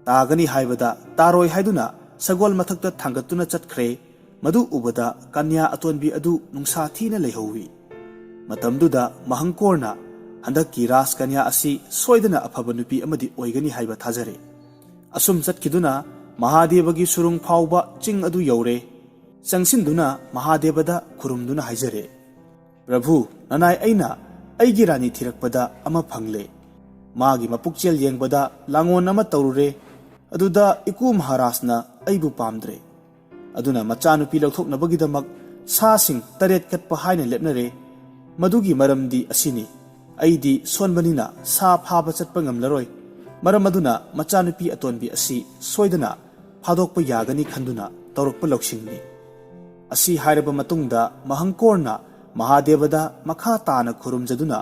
ꯇꯥꯒꯅꯤ ꯍꯥꯏꯕꯗ ꯇꯥꯔꯣꯏ ꯍꯥꯏꯗꯨꯅ ꯁꯒꯣꯜ ꯃꯊꯛꯇ ꯊꯥꯡꯒꯠꯇꯨꯅ ꯆꯠꯈ꯭ꯔꯦ꯫ ꯃꯗꯨ ꯎꯕꯗ ꯀꯟꯌꯥ ꯑꯇꯣꯟꯕꯤ ꯑꯗꯨ ꯅꯨꯡꯁꯥ ꯊꯤꯅ ꯂꯩꯍꯧꯋꯤ꯫ ꯃꯇꯝꯗꯨꯗ ꯃꯍꯪꯀꯣꯔꯅ, "ꯍꯟꯗꯛꯀꯤ ꯔꯥꯖ ꯀꯟꯌꯥ ꯑꯁꯤ ꯁꯣꯏꯗꯅ ꯑꯐꯕ ꯅꯨꯄꯤ ꯑꯃꯗꯤ ꯑꯣꯏꯒꯅꯤ ꯍꯥꯏꯕ ꯊꯥꯖꯔꯦ"꯫ ꯑꯁꯨꯝ ꯆꯠꯈꯤꯗꯨꯅ ꯃꯍꯥꯗꯦꯕꯒꯤ ꯁꯨꯔꯨꯡ ꯐꯥꯎꯕ ꯆꯤꯡ ꯑꯗꯨ ꯌꯧꯔꯦ꯫ ꯆꯪꯁꯤꯟꯗꯨꯅ ꯃꯍꯥꯗꯦꯕꯗ ꯈꯨꯔꯨꯝꯗꯨꯅ ꯍꯥꯏꯖꯔꯦ, "ꯄ꯭ꯔꯚꯨ, ꯅꯅꯥꯏ ꯑꯩꯅ ꯑꯩꯒꯤ ꯔꯥꯅꯤ ꯊꯤꯔꯛꯄꯗ ꯑꯃ ꯐꯪꯂꯦ꯫ ꯃꯥꯒꯤ ꯃꯄꯨꯛꯆꯦꯜ ꯌꯦꯡꯕꯗ ꯂꯥꯡꯑꯣꯟ ꯑꯃ ꯇꯧꯔꯨꯔꯦ꯫ ꯑꯗꯨꯗ ꯏꯀꯨ ꯃꯍꯥꯔꯥꯖꯅ ꯑꯩꯕꯨ ꯄꯥꯝꯗ꯭ꯔꯦ꯫ ꯑꯗꯨꯅ ꯃꯆꯥꯅꯨꯄꯤ ꯂꯧꯊꯣꯛꯅꯕꯒꯤꯗꯃꯛ ꯁꯥꯁꯤꯡ ꯇꯔꯦꯠ ꯀꯠꯄ ꯍꯥꯏꯅ ꯂꯦꯞꯅꯔꯦ꯫ ꯃꯗꯨꯒꯤ ꯃꯔꯝꯗꯤ ꯑꯁꯤꯅꯤ, ꯑꯩꯗꯤ ꯁꯣꯟꯕꯅꯤꯅ ꯁꯥ ꯐꯥꯕ ꯆꯠꯄ ꯉꯝꯂꯔꯣꯏ꯫ ꯃꯔꯝ ꯑꯗꯨꯅ ꯃꯆꯥꯅꯨꯄꯤ ꯑꯇꯣꯟꯕꯤ ꯑꯁꯤ ꯁꯣꯏꯗꯅ ꯐꯥꯗꯣꯛꯄ ꯌꯥꯒꯅꯤ ꯈꯟꯗꯨꯅ ꯇꯧꯔꯛꯄ ꯂꯧꯁꯤꯡꯅꯤ"꯫ ꯑꯁꯤ ꯍꯥꯏꯔꯕ ꯃꯇꯨꯡꯗ ꯃꯍꯪꯀꯣꯔꯅ ꯃꯍꯥꯗꯦꯕꯗ ꯃꯈꯥ ꯇꯥꯅ ꯈꯨꯔꯨꯝꯖꯗꯨꯅ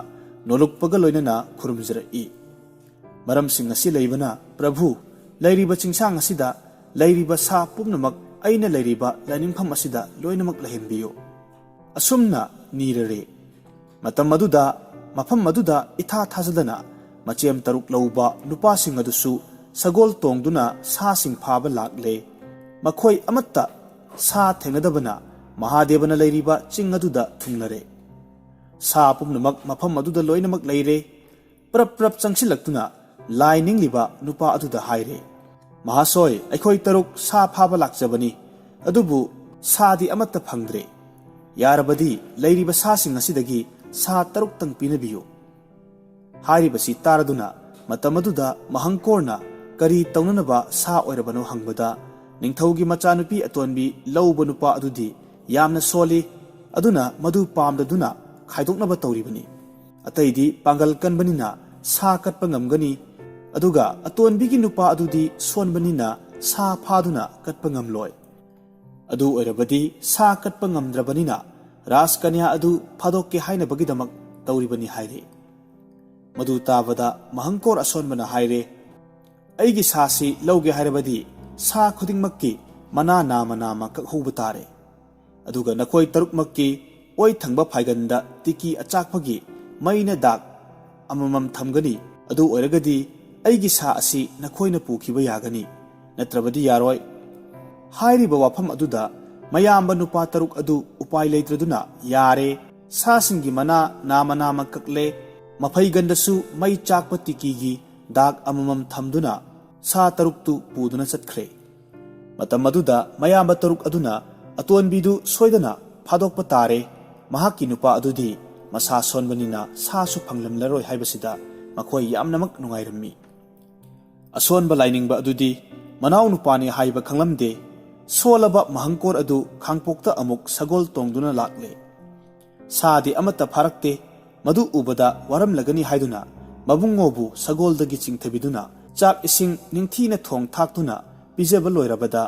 ꯅꯣꯂꯨꯛꯄꯒ ꯂꯣꯏꯅꯅ ꯈꯨꯔꯨꯝꯖꯔꯛꯏ꯫ ꯃꯔꯝꯁꯤꯡ ꯑꯁꯤ ꯂꯩꯕꯅ, ꯄ꯭ꯔꯚꯨ, ꯂꯩꯔꯤꯕ ꯆꯤꯡꯁꯥꯡ ꯑꯁꯤꯗ ꯂꯩꯔꯤꯕ ꯁꯥ ꯄꯨꯝꯅꯃꯛ ꯑꯩꯅ ꯂꯩꯔꯤꯕ ꯂꯥꯏꯅꯤꯡꯐꯝ ꯑꯁꯤꯗ ꯂꯣꯏꯅꯃꯛ ꯂꯩꯍꯟꯕꯤꯌꯨ꯫ ꯑꯁꯨꯝꯅ ꯅꯤꯔꯔꯦ꯫ ꯃꯇꯝ ꯑꯗꯨꯗ ꯃꯐꯝ ꯑꯗꯨꯗ ꯏꯊꯥ ꯊꯥꯖꯗꯅ ꯃꯆꯦꯝ ꯇꯔꯨꯛ ꯂꯧꯕ ꯅꯨꯄꯥꯁꯤꯡ ꯑꯗꯨꯁꯨ ꯁꯒꯣꯜ ꯇꯣꯡꯗꯨꯅ ꯁꯥꯁꯤꯡ ꯐꯥꯕ ꯂꯥꯛꯂꯦ꯫ ꯃꯈꯣꯏ ꯑꯃꯠꯇ ꯁꯥ ꯊꯦꯡꯅꯗꯕꯅ ꯃꯍꯥꯗꯦꯕꯅ ꯂꯩꯔꯤꯕ ꯆꯤꯡ ꯑꯗꯨꯗ ꯊꯨꯡꯂꯔꯦ꯫ ꯁꯥ ꯄꯨꯝꯅꯃꯛ ꯃꯐꯝ ꯑꯗꯨꯗ ꯂꯣꯏꯅꯃꯛ ꯂꯩꯔꯦ꯫ ꯄ꯭ꯔꯞ ꯄ꯭ꯔꯞ ꯆꯪꯁꯤꯜꯂꯛꯇꯨꯅ ꯂꯥꯏ ꯅꯤꯡꯂꯤꯕ ꯅꯨꯄꯥ ꯑꯗꯨꯗ ꯍꯥꯏꯔꯦ, "ꯃꯍꯥꯁꯣꯏ, ꯑꯩꯈꯣꯏ ꯇꯔꯨꯛ ꯁꯥ ꯐꯥꯕ ꯂꯥꯛꯆꯕꯅꯤ, ꯑꯗꯨꯕꯨ ꯁꯥꯗꯤ ꯑꯃꯠꯇ ꯐꯪꯗ꯭ꯔꯦ꯫ ꯌꯥꯔꯕꯗꯤ ꯂꯩꯔꯤꯕ ꯁꯥꯁꯤꯡ ꯑꯁꯤꯗꯒꯤ ꯁꯥ ꯇꯔꯨꯛꯇꯪ ꯄꯤꯅꯕꯤꯌꯨ"꯫ ꯍꯥꯏꯔꯤꯕꯁꯤ ꯇꯥꯔꯗꯨꯅ ꯃꯇꯝ ꯑꯗꯨꯗ ꯃꯍꯪꯀꯣꯔꯅ ꯀꯔꯤ ꯇꯧꯅꯅꯕ ꯁꯥ ꯑꯣꯏꯔꯕꯅꯣ ꯍꯪꯕꯗ, ꯅꯤꯡꯊꯧꯒꯤ ꯃꯆꯥꯅꯨꯄꯤ ꯑꯇꯣꯟꯕꯤ ꯂꯧꯕ ꯅꯨꯄꯥ ꯑꯗꯨꯗꯤ ꯌꯥꯝꯅ ꯁꯣꯜꯂꯤ, ꯑꯗꯨꯅ ꯃꯗꯨ ꯄꯥꯝꯗꯗꯨꯅ ꯈꯥꯏꯗꯣꯛꯅꯕ ꯇꯧꯔꯤꯕꯅꯤ꯫ ꯑꯇꯩꯗꯤ ꯄꯥꯡꯒꯜ ꯀꯟꯕꯅꯤꯅ ꯁꯥ ꯀꯠꯄ ꯉꯝꯒꯅꯤ, ꯑꯗꯨꯒ ꯑꯇꯣꯟꯕꯤꯒꯤ ꯅꯨꯄꯥ ꯑꯗꯨꯗꯤ ꯁꯣꯟꯕꯅꯤꯅ ꯁꯥ ꯐꯥꯗꯨꯅ ꯀꯠꯄ ꯉꯝꯂꯣꯏ꯫ ꯑꯗꯨ ꯑꯣꯏꯔꯕꯗꯤ ꯁꯥ ꯀꯠꯄ ꯉꯝꯗ꯭ꯔꯕꯅꯤꯅ ꯔꯥꯖꯀꯟꯌꯥ ꯑꯗꯨ ꯐꯥꯗꯣꯛꯀꯦ ꯍꯥꯏꯅꯕꯒꯤꯗꯃꯛ ꯇꯧꯔꯤꯕꯅꯤ ꯍꯥꯏꯔꯦ꯫ ꯃꯗꯨ ꯇꯥꯕꯗ ꯃꯍꯪꯀꯣꯔ ꯑꯁꯣꯟꯕꯅ ꯍꯥꯏꯔꯦ, "ꯑꯩꯒꯤ ꯁꯥꯁꯤ ꯂꯧꯒꯦ ꯍꯥꯏꯔꯕꯗꯤ ꯁꯥ ꯈꯨꯗꯤꯡꯃꯛꯀꯤ ꯃꯅꯥ ꯅꯥꯃ ꯅꯥꯃ ꯀꯛꯍꯧꯕ ꯇꯥꯔꯦ꯫ ꯑꯗꯨꯒ ꯅꯈꯣꯏ ꯇꯔꯨꯛꯃꯛꯀꯤ ꯑꯣꯏ ꯊꯪꯕ ꯐꯥꯏꯒꯟꯗ ꯇꯤꯀꯤ ꯑꯆꯥꯛꯄꯒꯤ ꯃꯩꯅ ꯗꯥꯛ ꯑꯃꯃꯝ ꯊꯝꯒꯅꯤ꯫ ꯑꯗꯨ ꯑꯣꯏꯔꯒꯗꯤ ꯑꯩꯒꯤ ꯁꯥ ꯑꯁꯤ ꯅꯈꯣꯏꯅ ꯄꯨꯈꯤꯕ ꯌꯥꯒꯅꯤ, ꯅꯠꯇ꯭ꯔꯕꯗꯤ ꯌꯥꯔꯣꯏ꯫" ꯍꯥꯏꯔꯤꯕ ꯋꯥꯐꯝ ꯑꯗꯨꯗ ꯃꯌꯥꯝꯕ ꯅꯨꯄꯥ ꯇꯔꯨꯛ ꯑꯗꯨ ꯎꯄꯥꯏ ꯂꯩꯇ꯭ꯔꯗꯨꯅ ꯌꯥꯔꯦ, ꯁꯥꯁꯤꯡꯒꯤ ꯃꯅꯥ ꯅꯥꯃ ꯅꯥꯃ ꯀꯛꯂꯦ, ꯃꯐꯩꯒꯟꯗꯁꯨ ꯃꯩ ꯆꯥꯛꯄ ꯇꯤꯀꯤꯒꯤ ꯗꯥꯛ ꯑꯃꯃꯝ ꯊꯝꯗꯨꯅ ꯁꯥ ꯇꯔꯨꯛꯇꯨ ꯄꯨꯗꯨꯅ ꯆꯠꯈ꯭ꯔꯦ꯫ ꯃꯇꯝ ꯑꯗꯨꯗ ꯃꯌꯥꯝꯕ ꯇꯔꯨꯛ ꯑꯗꯨꯅ ꯑꯇꯣꯟꯕꯤꯗꯨ ꯁꯣꯏꯗꯅ ꯐꯥꯗꯣꯛꯄ ꯇꯥꯔꯦ, ꯃꯍꯥꯛꯀꯤ ꯅꯨꯄꯥ ꯑꯗꯨꯗꯤ ꯃꯁꯥ ꯁꯣꯟꯕꯅꯤꯅ ꯁꯥꯁꯨ ꯐꯪꯂꯝꯂꯔꯣꯏ ꯍꯥꯏꯕꯁꯤꯗ ꯃꯈꯣꯏ ꯌꯥꯝꯅꯃꯛ ꯅꯨꯡꯉꯥꯏꯔꯝꯃꯤ꯫ ꯑꯁꯣꯟꯕ ꯂꯥꯏꯅꯤꯡꯕ ꯑꯗꯨꯗꯤ ꯃꯅꯥꯎ ꯅꯨꯄꯥꯅꯤ ꯍꯥꯏꯕ ꯈꯪꯂꯝꯗꯦ꯫ ꯁꯣꯜꯂꯕ ꯃꯍꯪꯀꯣꯔ ꯑꯗꯨ ꯈꯥꯡꯄꯣꯛꯇ ꯑꯃꯨꯛ ꯁꯒꯣꯜ ꯇꯣꯡꯗꯨꯅ ꯂꯥꯛꯂꯦ꯫ ꯁꯥꯗꯤ ꯑꯃꯠꯇ ꯐꯥꯔꯛꯇꯦ꯫ ꯃꯗꯨ ꯎꯕꯗ ꯋꯥꯔꯝꯂꯒꯅꯤ ꯍꯥꯏꯗꯨꯅ ꯃꯕꯨꯡꯉꯣꯕꯨ ꯁꯒꯣꯜꯗꯒꯤ ꯆꯤꯡꯊꯕꯤꯗꯨꯅ ꯆꯥꯛ ꯏꯁꯤꯡ ꯅꯤꯡꯊꯤꯅ ꯊꯣꯡ ꯊꯥꯛꯇꯨꯅ ꯄꯤꯖꯕ ꯂꯣꯏꯔꯕꯗ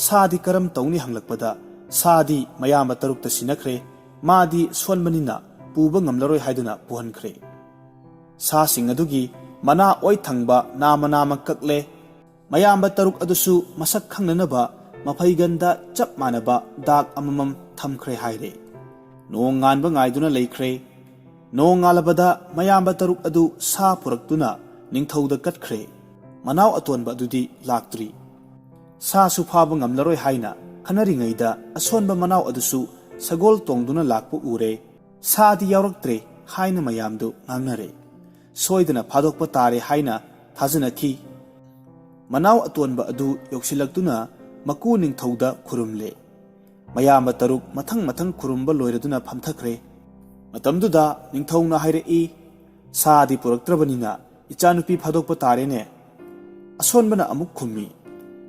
ꯁꯥꯗꯤ ꯀꯔꯝ ꯇꯧꯅꯤ ꯍꯪꯂꯛꯄꯗ ꯁꯥꯗꯤ ꯃꯌꯥꯝꯕ ꯇꯔꯨꯛꯇ ꯁꯤꯟꯅꯈ꯭ꯔꯦ꯫ ꯃꯥꯗꯤ ꯁꯣꯟꯕꯅꯤꯅ ꯄꯨꯕ ꯉꯝꯂꯔꯣꯏ ꯍꯥꯏꯗꯨꯅ ꯄꯨꯍꯟꯈ꯭ꯔꯦ꯫ ꯁꯥꯁꯤꯡ ꯑꯗꯨꯒꯤ ꯃꯅꯥ ꯑꯣꯏ ꯊꯪꯕ ꯅꯥꯃ ꯅꯥꯃ ꯀꯛꯂꯦ꯫ ꯃꯌꯥꯝꯕ ꯇꯔꯨꯛ ꯑꯗꯨꯁꯨ ꯃꯁꯛ ꯈꯪꯅꯅꯕ ꯃꯐꯩꯒꯟꯗ ꯆꯞ ꯃꯥꯟꯅꯕ ꯗꯥꯛ ꯑꯃꯃꯝ ꯊꯝꯈ꯭ꯔꯦ ꯍꯥꯏꯔꯦ꯫ ꯅꯣꯡ ꯉꯥꯟꯕ ꯉꯥꯏꯗꯨꯅ ꯂꯩꯈ꯭ꯔꯦ꯫ ꯅꯣꯡ ꯉꯥꯜꯂꯕꯗ ꯃꯌꯥꯝꯕ ꯇꯔꯨꯛ ꯑꯗꯨ ꯁꯥ ꯄꯨꯔꯛꯇꯨꯅ ꯅꯤꯡꯊꯧꯗ ꯀꯠꯈ꯭ꯔꯦ꯫ ꯃꯅꯥꯎ ꯑꯇꯣꯟꯕ ꯑꯗꯨꯗꯤ ꯂꯥꯛꯇ꯭ꯔꯤ꯫ ꯁꯥꯁꯨ ꯐꯥꯕ ꯉꯝꯂꯔꯣꯏ ꯍꯥꯏꯅ ꯈꯟꯅꯔꯤꯉꯩꯗ ꯑꯁꯣꯟꯕ ꯃꯅꯥꯎ ꯑꯗꯨꯁꯨ ꯁꯒꯣꯜ ꯇꯣꯡꯗꯨꯅ ꯂꯥꯛꯄ ꯎꯔꯦ꯫ ꯁꯥꯗꯤ ꯌꯥꯎꯔꯛꯇ꯭ꯔꯦ ꯍꯥꯏꯅ ꯃꯌꯥꯝꯗꯨ ꯉꯥꯡꯅꯔꯦ꯫ ꯁꯣꯏꯗꯅ ꯐꯥꯗꯣꯛꯄ ꯇꯥꯔꯦ ꯍꯥꯏꯅ ꯊꯥꯖꯅꯈꯤ꯫ ꯃꯅꯥꯎ ꯑꯇꯣꯟꯕ ꯑꯗꯨ ꯌꯧꯁꯤꯜꯂꯛꯇꯨꯅ ꯃꯀꯨ ꯅꯤꯡꯊꯧꯗ ꯈꯨꯔꯨꯝꯂꯦ꯫ ꯃꯌꯥꯝꯕ ꯇꯔꯨꯛ ꯃꯊꯪ ꯃꯊꯪ ꯈꯨꯔꯨꯝꯕ ꯂꯣꯏꯔꯗꯨꯅ ꯐꯝꯊꯈ꯭ꯔꯦ꯫ ꯃꯇꯝꯗꯨꯗ ꯅꯤꯡꯊꯧꯅ ꯍꯥꯏꯔꯛꯏ, "ꯁꯥꯗꯤ ꯄꯨꯔꯛꯇ꯭ꯔꯕꯅꯤꯅ ꯏꯆꯥꯅꯨꯄꯤ ꯐꯥꯗꯣꯛꯄ ꯇꯥꯔꯦꯅꯦ?" ꯑꯁꯣꯟꯕꯅ ꯑꯃꯨꯛ ꯈꯨꯝꯃꯤ,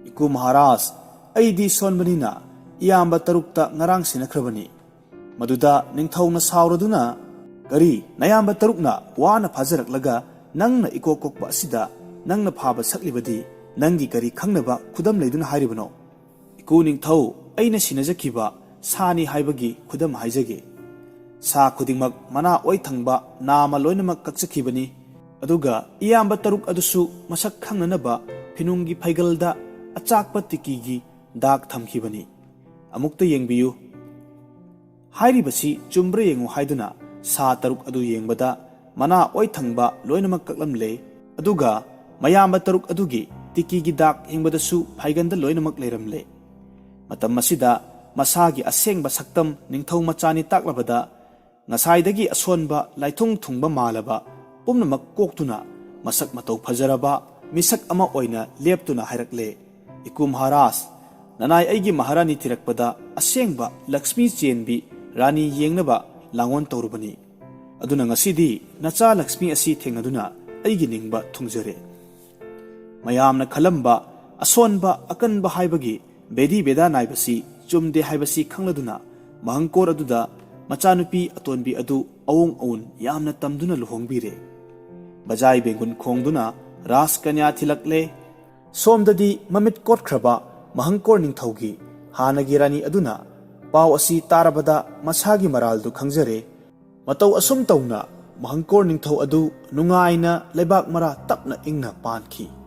"ꯏꯀꯨ ꯃꯍꯥꯔꯥꯖ, ꯑꯩꯗꯤ ꯁꯣꯟꯕꯅꯤꯅ ꯏꯌꯥꯝꯕ ꯇꯔꯨꯛꯇ ꯉꯔꯥꯡ ꯁꯤꯟꯅꯈ꯭ꯔꯕꯅꯤ꯫" ꯃꯗꯨꯗ ꯅꯤꯡꯊꯧꯅ ꯁꯥꯎꯔꯗꯨꯅ, "ꯀꯔꯤ, ꯅꯌꯥꯝꯕ ꯇꯔꯨꯛꯅ ꯋꯥꯅ ꯐꯥꯖꯔꯛꯂꯒ ꯅꯪꯅ ꯏꯀꯣꯛ ꯀꯣꯛꯄ ꯑꯁꯤꯗ ꯅꯪꯅ ꯐꯥꯕ ꯁꯛꯂꯤꯕꯗꯤ ꯅꯪꯒꯤ ꯀꯔꯤ ꯈꯪꯅꯕ ꯈꯨꯗꯝ ꯂꯩꯗꯨꯅ ꯍꯥꯏꯔꯤꯕꯅꯣ? ꯏꯀꯨ ꯅꯤꯡꯊꯧ, ꯑꯩꯅ ꯁꯤꯟꯅꯖꯈꯤꯕ ꯁꯥꯅꯤ ꯍꯥꯏꯕꯒꯤ ꯈꯨꯗꯝ ꯍꯥꯏꯖꯒꯦ꯫ ꯁꯥ ꯈꯨꯗꯤꯡꯃꯛ ꯃꯅꯥ ꯑꯣꯏ ꯊꯪꯕ ꯅꯥꯃ ꯂꯣꯏꯅꯃꯛ ꯀꯛꯆꯈꯤꯕꯅꯤ꯫ ꯑꯗꯨꯒ ꯏꯌꯥꯝꯕ ꯇꯔꯨꯛ ꯑꯗꯨꯁꯨ ꯃꯁꯛ ꯈꯪꯅꯅꯕ ꯐꯤꯅꯨꯡꯒꯤ ꯐꯩꯒꯜꯗ ꯑꯆꯥꯛꯄ ꯇꯤꯀꯤꯒꯤ ꯗꯥꯛ ꯊꯝꯈꯤꯕꯅꯤ꯫ ꯑꯃꯨꯛꯇ ꯌꯦꯡꯕꯤꯌꯨ꯫ ꯍꯥꯏꯔꯤꯕꯁꯤ ꯆꯨꯝꯕ꯭ꯔꯥ ꯌꯦꯡꯉꯨ ꯍꯥꯏꯗꯨꯅ ꯁꯥ ꯇꯔꯨꯛ ꯑꯗꯨ ꯌꯦꯡꯕꯗ ꯃꯅꯥ ꯑꯣꯏ ꯊꯪꯕ ꯂꯣꯏꯅꯃꯛ ꯀꯛꯂꯝꯂꯦ꯫ ꯑꯗꯨꯒ ꯃꯌꯥꯝꯕ ꯇꯔꯨꯛ ꯑꯗꯨꯒꯤ ꯇꯤꯀꯤꯒꯤ ꯗꯥꯛ ꯌꯦꯡꯕꯗꯁꯨ ꯐꯩꯒꯟꯗ ꯂꯣꯏꯅꯃꯛ ꯂꯩꯔꯝꯂꯦ꯫ ꯃꯇꯝ ꯑꯁꯤꯗ ꯃꯁꯥꯒꯤ ꯑꯁꯦꯡꯕ ꯁꯛꯇꯝ ꯅꯤꯡꯊꯧ ꯃꯆꯥꯅꯤ ꯇꯥꯛꯂꯕꯗ ꯉꯁꯥꯏꯗꯒꯤ ꯑꯁꯣꯟꯕ ꯂꯥꯏꯊꯨꯡ ꯊꯨꯡꯕ ꯃꯥꯜꯂꯕ ꯄꯨꯝꯅꯃꯛ ꯀꯣꯛꯇꯨꯅ ꯃꯁꯛ ꯃꯇꯧ ꯐꯖꯔꯕ ꯃꯤꯁꯛ ꯑꯃ ꯑꯣꯏꯅ ꯂꯦꯞꯇꯨꯅ ꯍꯥꯏꯔꯛꯂꯦ, "ꯏꯀꯨ ꯃꯍꯥꯔꯥꯖ, ꯅꯅꯥꯏ ꯑꯩꯒꯤ ꯃꯍꯥꯔꯥꯅꯤ ꯊꯤꯔꯛꯄꯗ ꯑꯁꯦꯡꯕ ꯂꯛꯁꯃꯤ ꯆꯦꯟꯕꯤ ꯔꯥꯅꯤ ꯌꯦꯡꯅꯕ ꯂꯥꯡꯑꯣꯟ ꯇꯧꯔꯨꯕꯅꯤ꯫ ꯑꯗꯨꯅ ꯉꯁꯤꯗꯤ ꯅꯆꯥ ꯂꯛꯁꯃꯤ ꯑꯁꯤ ꯊꯦꯡꯅꯗꯨꯅ ꯑꯩꯒꯤ ꯅꯤꯡꯕ ꯊꯨꯡꯖꯔꯦ꯫ ꯃꯌꯥꯝꯅ ꯈꯜꯂꯝꯕ ꯑꯁꯣꯟꯕ ꯑꯀꯟꯕ ꯍꯥꯏꯕꯒꯤ ꯕꯦꯗꯤ ꯕꯦꯗꯥ ꯅꯥꯏꯕꯁꯤ ꯆꯨꯝꯗꯦ ꯍꯥꯏꯕꯁꯤ ꯈꯪꯂꯗꯨꯅ ꯃꯍꯪꯀꯣꯔ ꯑꯗꯨꯗ ꯃꯆꯥꯅꯨꯄꯤ ꯑꯇꯣꯟꯕꯤ ꯑꯗꯨ ꯑꯋꯣꯡ ꯑꯋꯨꯟ ꯌꯥꯝꯅ ꯇꯝꯗꯨꯅ ꯂꯨꯍꯣꯡꯕꯤꯔꯦ꯫ ꯕꯖꯥꯏ ꯕꯦꯡꯒꯨꯟ ꯈꯣꯡꯗꯨꯅ ꯔꯥꯖꯀꯟꯌꯥ ꯊꯤꯜꯂꯛꯂꯦ꯫ ꯁꯣꯝꯗꯗꯤ ꯃꯃꯤꯠ ꯀꯣꯠꯈ꯭ꯔꯕ ꯃꯍꯪꯀꯣꯔ ꯅꯤꯡꯊꯧꯒꯤ ꯍꯥꯟꯅꯒꯤ ꯔꯥꯅꯤ ꯑꯗꯨꯅ ꯄꯥꯎ ꯑꯁꯤ ꯇꯥꯔꯕꯗ ꯃꯁꯥꯒꯤ ꯃꯔꯥꯜꯗꯨ ꯈꯪꯖꯔꯦ꯫ ꯃꯇꯧ ꯑꯁꯨꯝ ꯇꯧꯅ ꯃꯍꯪꯀꯣꯔ ꯅꯤꯡꯊꯧ ꯑꯗꯨ ꯅꯨꯡꯉꯥꯏꯅ ꯂꯩꯕꯥꯛ ꯃꯔꯥ ꯇꯞꯅ ꯏꯪꯅ ꯄꯥꯟꯈꯤ꯫